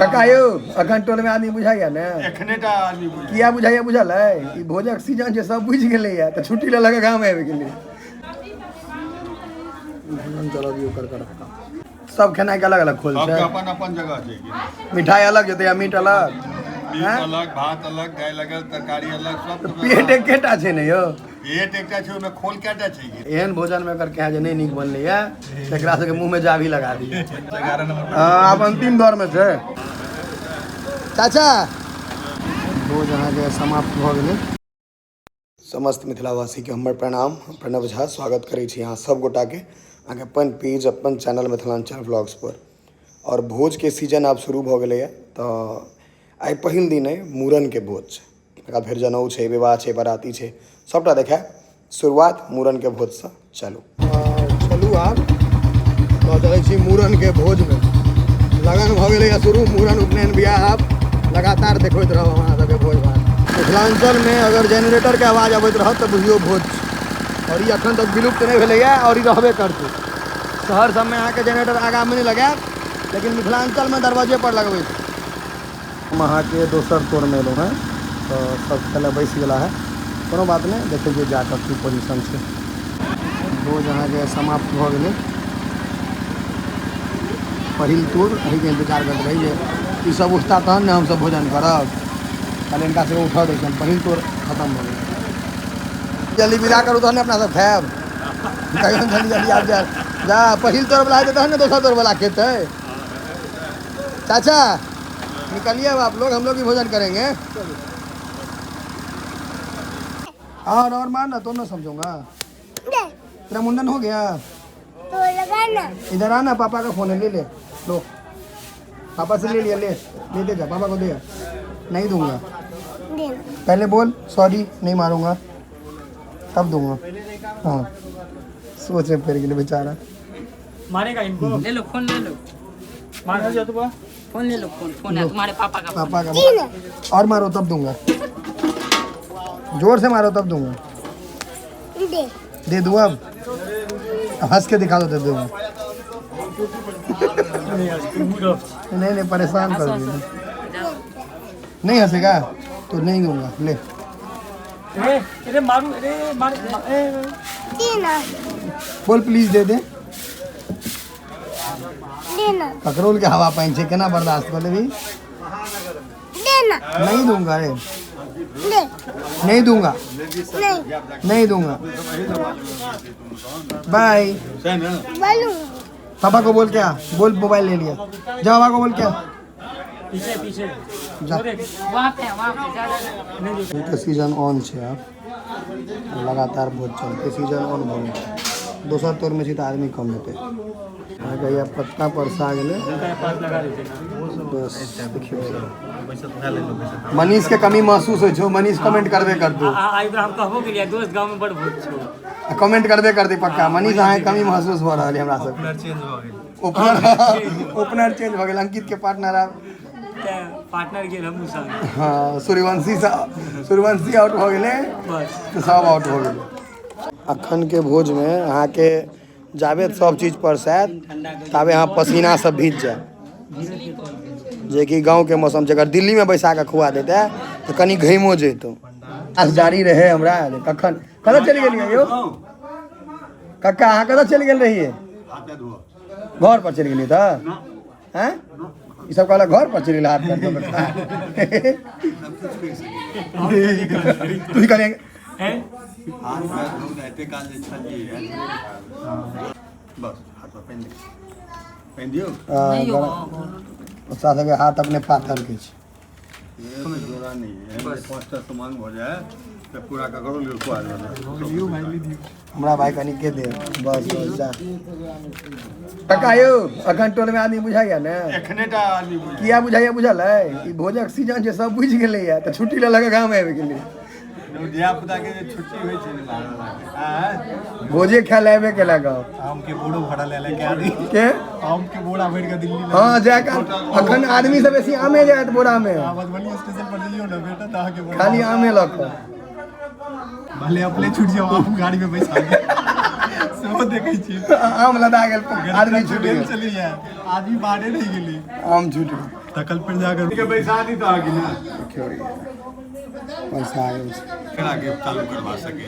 काका यौ, अखन टोल में आदमी बुझाइया ने? एखने टा आदमी बुझाइया। किया बुझाइया बुझल है? ई भोजक सीजन छै, सब बुझि गेलैया तऽ छुट्टी लेलक गाम आबि गेलै। भोजन चलऽ दियौ करकर। सब खेनाइ के अलग अलग खोल छै। सबके अपन अपन जगह छै कि मिठाई अलग जेतै या मीट अलग? मीट अलग, भात अलग, दालि अलग, तरकारी अलग, सब। पेट एकेटा छै ने यौ? पेट एकटा छै, ओहिमे खोल कएटा छै कि? एहन भोजन में अगर कहे जे नहि नीक बनलैया तऽ एकरा सबके मुंह में जाभी लगा दियौ। हँ, आब अंतिम दौर में छै चाचा। भोज अहाँके समाप्त भऽ गेलै। समस्त मिथिलावासीके हमर प्रणाम। हम प्रणव झा स्वागत करै छी अहाँ सब गोटाके अहाँके अपन पेज, अपन चैनल मिथिलाञ्चल व्लॉग्स पर। आओर भोजके सीजन आब शुरू भऽ गेलैए, तऽ आइ पहिल दिन अइ, मूड़नके भोज छै। तकर बाद फेर जनउ छै, विवाह छै, बराती छै, सभटा देखायब। शुरुआत मूड़नके भोजसँ। चलू चलू, आब तऽ चलै छी मूड़नके भोजमे। लगन भऽ गेलैए शुरू। मूड़न, उपनयन, बियाह आब लगातार देखबैत रहब हम अहाँ सबके भोज भात। मिथिलाञ्चलमे अगर जेनरेटरके आवाज अबैत रहत तऽ बुझियौ भोज छै। आओर ई एखन तक विलुप्त नहि भेलैए आओर ई रहबे करतै। शहर सबमे अहाँके जेनरेटर आगाँमे नहि लगायत, लेकिन मिथिलाञ्चलमे दरवाजे पर लगबै छै। हम अहाँके दोसर तोरमे एलहुँ हेँ तऽ सब खाय लए बैस गेला है। कोनो बात नहि, देखै छियै जाकऽ की पोजिशन छै। भोज अहाँके समाप्त भऽ गेलै। पहिल तूर एहिके इन्तजार करैत रही जे ई सब उठता तहन ने हमसब भोजन करब। कहलियै हिनका सबके उठऽ दै छियनि। पहिल तोर खतम भऽ गेलै। जल्दी विदा करू तहन ने अपना सब खायब। कहियौ जल्दी जल्दी आबि जायब। जा पहिल तोर वला हेतै तहन ने दोसर तोर वला खेतै। चाचा, निकलिए अब आप लोग, हम लोग भी भोजन करेंगे। और मार ना तो ना समझूंगा। तेरा मुंडन हो गया? तो लगा ना। इधर आना, पापा का फोन है, ले ले। लो, पापा से ले लिया। ले लेते जा, पापा को दे। नहीं दूंगा। दे। पहले बोल सॉरी, नहीं मारूंगा तब दूंगा। हाँ, सोचे फिर गेलै बेचारा। मारेगा इनको। ले लो फोन, ले लो। मार फोन ले लो, फोन, फोन है तुम्हारे पापा का। पापा का। और मारो तब दूंगा, जोर से मारो तब दूंगा। दे। दे दूँ? अब हंस के दिखा दो, दे दूंगा। नहीं नहीं, परेशान कर दिया। नहीं हंसेगा तो नहीं दूंगा, ले। अरे अरे, मारू, अरे मार ए। देना। बोल, प्लीज they दे। देना। ककरोल के हवा पानि छै, केना बर्दाश्त कऽ लेबही? देना। नहीं दूंगा रे। दे। नहीं दूंगा। नहीं। नहीं दूंगा, बाय। छै ने? बोलू। पापा को बोल, क्या बोल, मोबाइल ले लिया। जा, पापा को बोल क्या। पीछे पीछे। जा। वो देख। वहाँ पे है, वहाँ पे जा जा जा। के सीजन ऑन छै। आब लगातार भोज चलतै। सीजन ऑन भऽ गेल। दोसर तोरमे छी तऽ आदमी कम हेतै। अहाँके हैया पत्ता परसा गेलै। पास लगा देते ना। बस देखियौ, मनीष के कमी महसूस होइ छौ। मनीष कमेंट करबे करतौ। आई हम कहबो के लिए दोस्त, गांव में बड़ भोज छौ। कमेंट करबे करतै पक्का। मनीष, अहाँके कमी महसूस भऽ रहल है हमरा सबके। चेंज भऽ गेल। ओपनर, ओपनर चेंज भऽ गेल। अंकित के पार्टनर आब। पार्टनर गेल हमहूँ संग। हँ, सूर्यवंशी सूर्यवंशी आउट भऽ गेलै। बस। तऽ सब आउट भऽ गेलै। अखन के भोजमे अहाँके जाबे सब चीज परसायत ताबे अहाँ पसीना सब भीज जायत, जेकि गाँवके मौसम छै। अगर दिल्लीमे बैसा कऽ खुआ देतै तऽ कनि घैमो जैतौ। आस जारी रहै हमरा जे कखन कतऽ चलि गेलियै यौ कक्का? अहाँ कतऽ चलि गेल रहियै? हाथ धो। घर पर चलि गेलियै तऽ आँय, ई सब कहलक घर पर चलि गेल, हाथ पैर धो कऽ खा। तू ही कहलियै। हैं? हाथ पैर धो ने, एते काल जे छलियै। बस हाथ पर पानि दे, पानि दियौ। नहीं होगा। बच्चा सबके हाथ अपने पाथर के छै। जोड़ा नहीं है। 5टा सामान भऽ जाए तऽ पूरा ककरो लेल खुआ देबै। हमरा भाई कनि के दे। बस बस, जा। काका यौ, अखन टोल में आदमी बुझाइया ने? एखने टा आदमी बुझाइया। किया बुझाइया बुझल है? ई भोजक सीजन छै, सब बुझि गेलैया तऽ छुट्टी लेलक गाम आबि गेलै। धिया पुता के जे छुट्टी होइ छै ने बाहर वाला के, आँय? भोजे खाय लए आबे केला गाँव। आम के बोरो भरल एलै के आदमी। के? आम के बोरा भरि के दिल्ली लऽ। हँ, जाय काल अखन आदमी सब बेसी आमे जायत बोरा में। अहाँ मधुबनी स्टेशन पर जइयौ ने, भेटत अहाँके बोरा। खाली आमे लऽ कऽ। भले अपने छूट जाओ, आम गाड़ी में बैसा के सेहो देखै छी। आम लदा गेल, आदमी छूट ट्रेन गेल। चलैया, आदमी बाहरे रहि गेलै। आम छूट गेल। तकल पर जाकर के बैसा दी तऽ कि ना। देखियौ पैसा आ गेल छै। केना के चालू करवा सके।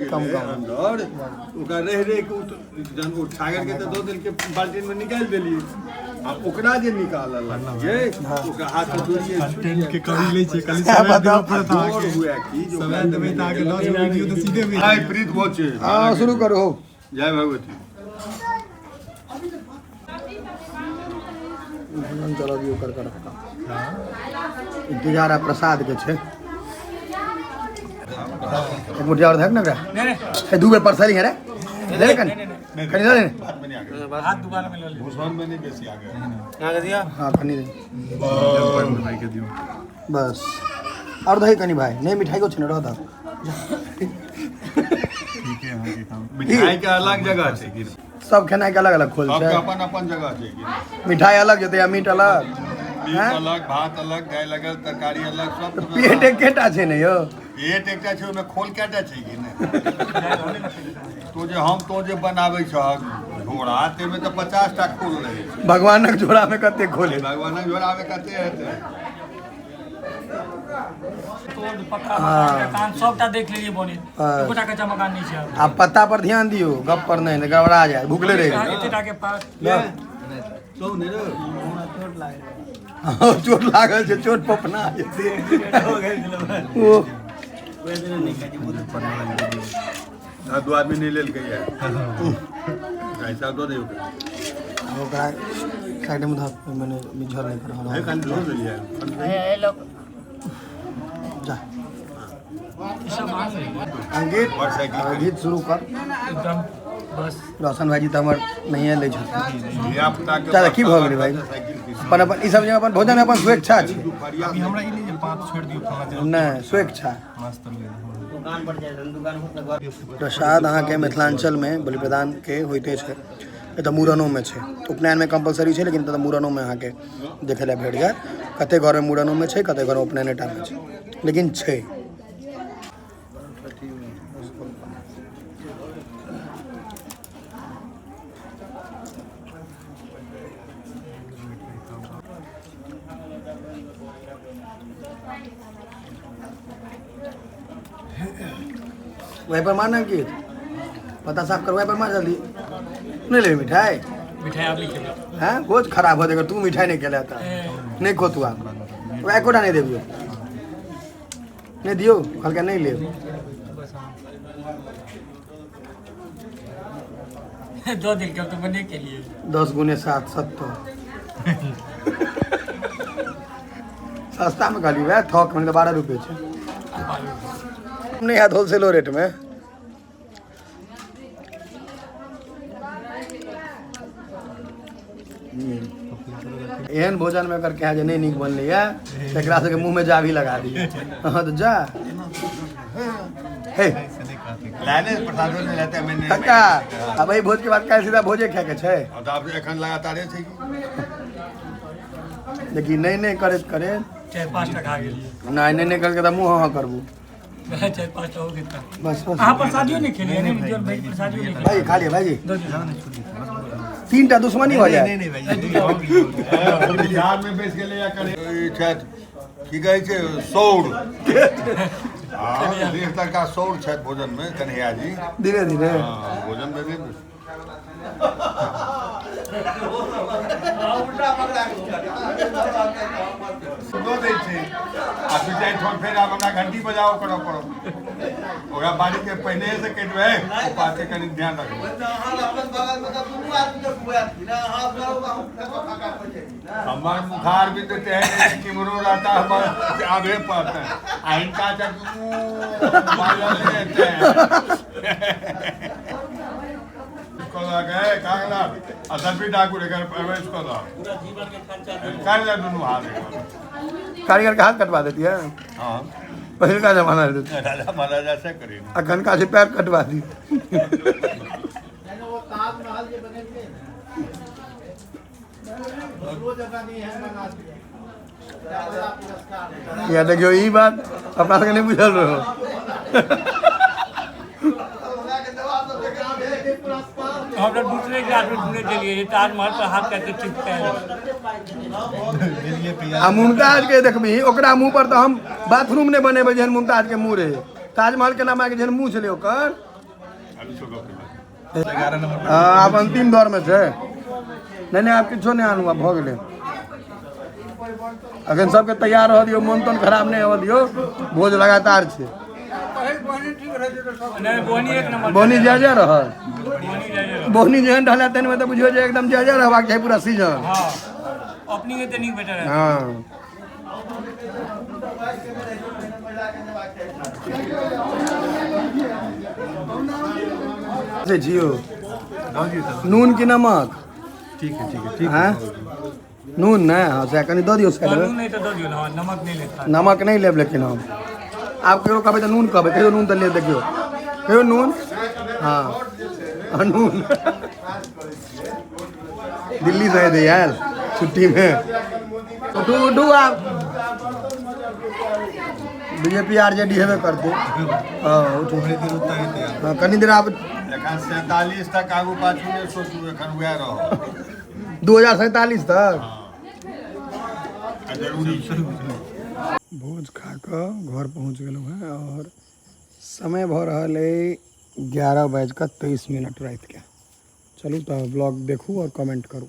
कम कम। अंदर ओकरा रहि रहि के जहन ओ छागर के तऽ दऽ देलकै, बाल्टीन मे निकालि देलियै। आ ओकरा जे निकालऽ लगलियै, ओकरा हाथ से जोड़िए कंटेंट के कमी लै छै, खाली सएह समय बताउ। देबऽ पड़त डर अहाँके। हुए की जे समय देबै तऽ अहाँके 10 गो वीडियो तऽ सीधे मिल आइ जायत। प्रीत बहुत छै। हँ, शुरू करू हौ। जय भगवती। भोजन चलऽ दियौ कर कर। इंतजार आ प्रसाद के छै। एक मुठ्ठी और धक ना ओकरा। नहीं नहीं। ए, दू बेर परसली है रे, ले ले कनी कनी ले ले। भात में नहीं आ गए। हाथ दुकान में ले ले। भूषण में नहीं बेसी आ गए। हाँ, कनी दे। भाई के दियौ। बस, और दही कनी भाई। नहीं, मिठाई को छने रह दह। ठीक है अहाँके काम। मिठाई के अलग जगह छै कि सब खेनाइ के अलग अलग खोल सबके छै। अपन अपन जगह छै कि मिठाई अलग जेतै आ मीट अलग। मीट हैं? अलग, भात अलग, दालि अलग, तरकारी अलग, सब। तऽ पेट एकेटा छै ने यौ? पेट एकटा छै, ओहिमे खोल कएटा छै कि नहि? तो जे हम तो जे बनाबै छहक झोरा, ताहिमे तऽ 50 टा खोल रहै छै। भगवानक झोरा में कते खोले? भगवानक झोरामे कते हेतै? तोड़ पक्का मकान के कान सबटा देख लेलियै बने। एकोटा कच्चा मकान नहीं छै आब। आ पत्ता पर ध्यान दियौ, गप पर नहि, नहि गड़बड़ा जाय, भूखले रहि गेल। एतेटा के पास। सौ नहि रे। हँ, चोट लागल छै, चोट पपना जेतै ओ। आ दू आदमी नहि लेलकै ये। पैसा दऽ दियौ। ओकरा साइड में धऽ, मने मिझल नहि कर। हे, खाली दऽ देलियै। जा अंकित, मोटरसाइकिल। गीत शुरू कर। एकदम बस। रोशन भाईजी तऽ हमर नहिए लै छथिन। धिया पुता के। दादा, की भऽ गेलै भाई? साइकिल की अपन अपन ई सब जगह अपन भोजन अपन स्वेच्छा छै। दुपहरिया। अभी हमरा ई नहि जे पाँच छोड़ि दियौ फलाना जगह। नहि, स्वेच्छा। मस्त लगै। प्रसाद अहाँके मिथिलाञ्चलमे बलि प्रदानके होइते छै। एतऽ मूड़नोमे छै, उपनयनमे कम्पलसरी छै, लेकिन एतऽ मूड़नोमे अहाँके देखै लए भेट जायत। कते घरमे मूड़नोमे छै, कते घरमे उपनयने टामे छै, लेकिन छै। वही पर मार ना गीत, पता साफ कर, वही पर मार जल्दी। नहीं ले मिठाई। मिठाई आब नहीं खेबै। हैं, गोज खराब हो जाएगा। तू मिठाई नहीं खेला था, नहीं खो तू। आप वह एकोटा नहीं देबियो, नहीं दियो, हल्का नहीं ले। बस, हाँ, दो दिन के तो बने के लिए। 10 गुने 7, 70। सस्ता में कहली वह थोक में तो 12 रुपये छै। नहीं हैत होलसेलो रेट में। एहन भोजन में अगर कहे जे नहीं नीक बनलैया, तऽ एकरा सबके मुँह में जाभी लगा दिए। हाँ, तऽ जा हे। लाने प्रसादो नहि लेते मैंने। कक्का, अब एहि भोज के बाद काल्हि सीधा भोजे खायके छै। और तऽ आब एखन लगातारे छै की। लेकिन नहि नहि करैत करैत चारि पाँच टा खा गेलियै। नहि नहि नहि करके तऽ मुँह हाँ करबू। चारि पाँच टा हो गेल। बस बस। अहाँ प्रसादियो नहीं खेलियै ने उज्जवल भाई? प्रसादियो नहीं। भाई, खा लिया भाईजी। दो दिन। तीन टा दुश्मनी हो जाए। नहीं भाई। बिहार में बैस गेलै या करे ई छथि, की कहै छै, सौर। हँ, देह तड़का सौर छथि भोजन में कन्हैया जी। धीरे धीरे। हँ, भोजन में नहि। दऽ दै छै आ दू चारि ठोर फेर आब हमरा घंटी बजाओ करऽ पड़त। ओकरा बाड़ीके पहिने से कहि देबै, ओ बातके कनि ध्यान रखबै। हमर मुखार भी तो तेहन किमरो रहता हमर आबे पड़ता आ हिनका जब बाजल नहि हेतै। कहलक हे कागला आ सर्फी ठाकुर एकर परवरिश कऽ काटि ले दुनू हाथ एकर। कारीगर के हाथ कटवा देती है। हाँ। पहिलका जमाना रहै। राजा महाराजा से करी। अखनका छै पैर कटवा दी। या देखियौ, ई बात अपना सबके नहि बुझल रहो। हम लोग दूसरे क्लास में ढूंढने चलिए ताजमहल पर हाथ करके चिपकाए। गेलिए पिया। आ मुमताज के देखबही, ओकरा मुंह पर तऽ हम बाथरूम नहि बनेबै जेहन मुमताज के मुंह रहै। ताजमहल के नाम आके जेहन मुंह छलै ओकर। 11 नंबर। हँ, आब अंतिम दौरमे छै। नहि नहि, आब किछो नहि आनू, आब भऽ गेलै। अखन सबके तैयार रहऽ दियौ, मोन तोन खराब नहि होबऽ दियौ, भोज लगातार छै। नहीं, बोनी एक नंबर। बोनी जय जय रहल। बोनी जाइए। बोनी जेहन रहल तेहन मे तऽ बुझियौ जे एकदम जय जय रहबाक चाही पूरा सीजन। हाँ, अपनी के तो नहीं बेटर है। हँ। से जियो नून की नमक? ठीक है, ठीक है, ठीक। हाँ, नून नहि, हाँ सएह कनि दऽ दियौ साइडमे। नून नहीं तो दो दियो ना, हाँ, नमक नहीं लेता। नमक नहि लेब, लेकिन हम आब कहियो कहबै तऽ नून कहबै। कहियो नून तऽ ले देखियौ, कहियो नून। हाँ हाँ, नून। दिल्ली से हेतै आयल छुट्टीमे। उठू उठू, आब बीजेपी आरजेडी हेबे करतै। हाँ, उठू। थोड़ी देर उतना हेतै आब। हाँ, कनि देर आब। एखन 47 तक आगू पाछू नहि सोचू, एखन वएह रहल। 2047 तक। आ जरूरी छै। भोज खा कऽ घर पहुँच गेलहुँ हेँ आओर समय भऽ रहल अइ 11:23 रातिके। चलू तऽ ब्लॉग देखू आओर कमेंट करू।